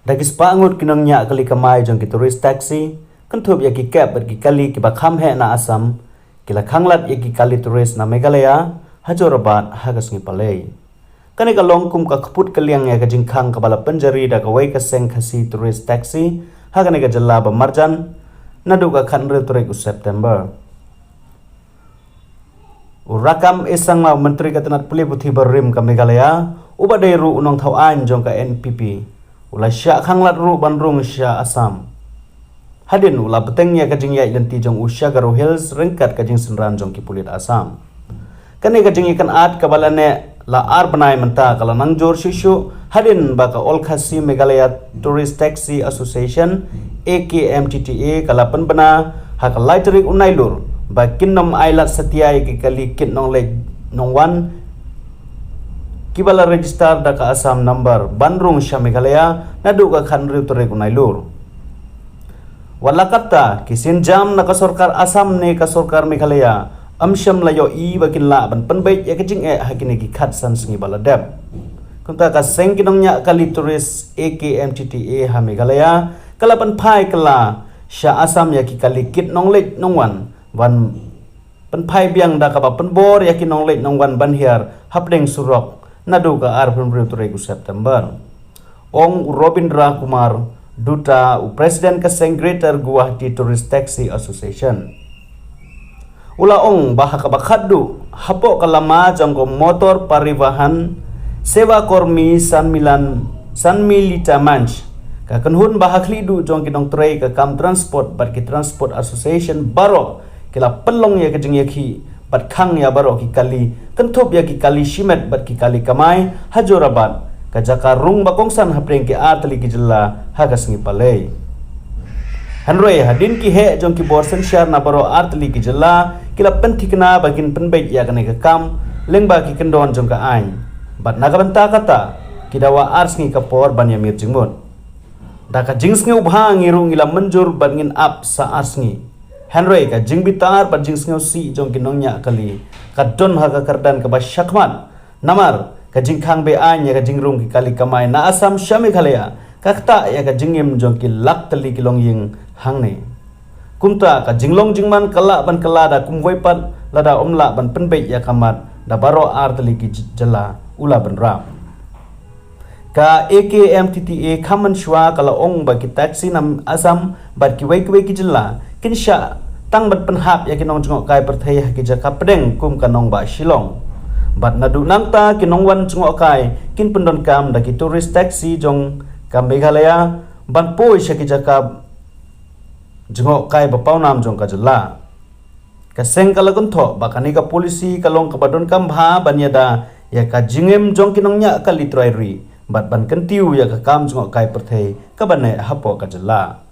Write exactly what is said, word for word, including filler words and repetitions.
Da ki spah ngut ki nongñiah kali kamai jong ki tourist taxi, kynthup ïa ki kep bad ki kali kiba kham heh na Assam, ki la khanglad ïa ki kali tourist na Meghalaya ha Jorabat ha ka sngi Palei. Kane ka long kum ka kput ka liang ïa ka jingkhang kaba la pynjari da kawei ka seng Khasi tourist taxi ha kane ka jylla ba marjan naduh ka khathynriew tarik u September. U Rakkam A Sangma, u Myntri ka tnat pule puthi barim ka Meghalaya, uba dei ruh u nongthaw aiñ jong ka N P P, u la shah khanglad ruh ban rung sha Assam. Hadien u la bteng ïa ka jingïaid lynti jong u sha Garo Hills ryngkat ka jingsynran jong ki pulit Assam. Kane ka jingïakynad kaba la neh la ar bnai mynta ka la nang jur shuh shuh hadien ba ka All Khasi Meghalaya Tourist Taxi Association, A K M T T A, ka la pynbna ha ka lai tarik u Nailur ba kin nym ailad satia ïa ki kali kit nongleit nongwan kiba la register da ka Assam number ban rung sha Meghalaya naduh ka khathynriew tarik u Nailur. Wat la katta, ki sienjam na ka sorkar Assam ne ka sorkar Meghalaya ym shym la ïohi ba kin lah ban pynbeit ïa ka jingeh ha kine ki khatsan sngi ba la dep. Kumta ka seng ki nongñiah kali tourist A K M T T A ha Meghalaya ka la pynphai kylla sha Assam ïa ki kali kit nongleit nongwan ban pynphai biang da kaba pynbor ïa ki nongleit nongwan ban hiar hapdeng surok naduh ka arphew hynriew tarik u September. Ong u Robindra Kumar Dutta, u President ka seng Greater Guwahati Tourist Taxi Association, u la ong ba ha kaba khatduh hapoh ka lama jong ka Motor Parivahan Seva Karmi Sanmilan, Sanmilita Manch, ka kynhun ba ha khlieh duh jong ki nongtrei ka kam transport bad ki Transport Association baroh ki la pynlong ïa ka jingïakhih bad khang ïa baroh ki kali, kynthup ïa ki kali shimet bad ki kali kamai ha Jorabat, ka jaka rung ba kongsan hapdeng ki ar tylli ki jylla ha ka sngi Palei. Hynrei hadien ki heh jong ki bor synshar na baroh ar tylli ki jylla ki la pynthikna ba kin pynbeit ïa kane ka kam lyngba ki kyndon jong ka aiñ, bad na ka bynta kata ki dawa ar sngi ka por ban ïamir jingmut. Da ka jingsngewbha ngi ruh ngi la mynjur bad ngin ap sa ar sngi. Hynrei ka jingbitar bad jingsngewsih jong ki nongñiah kali ka don ha ka kyrdan kaba shakhmat. Namar ka jingkhang be-aiñ ïa ka jingrung ki kali kamai na Assam sha Meghalaya ka ktah ïa ka jingim jong ki lak tylli ki longïing hangne. Kumta ka jinglong jingman ka lah ban kylla da kumwei pat lada ym lah ban pynbeit ïa ka mat da baroh ar tylli ki j-, jylla, u la bynrap. Ka A K M T T A kham mynshuwa ka la ong ba ki taxi na Assam bad kiwei kiwei ki jylla kin shah tang ban pynhap ïa ki nongjngohkai pyrthei ha ki jaka pdeng kum ka nongbah Shillong. Bad naduh nangta ki nongwan jngohkai kin pyndonkam da ki tourist taxi jong ka Meghalaya ban poi sha ki jaka jngohkai ba pawnam jong ka jylla. Ka seng ka la kynthoh ba kane ka polisi ka long kaba donkam bha ban ïada ïa ka jingim jong ki nongñiah kali trai ri bad ban kyntiew ïa ka kam jngohkai pyrthei kaba neh hapoh ka jylla.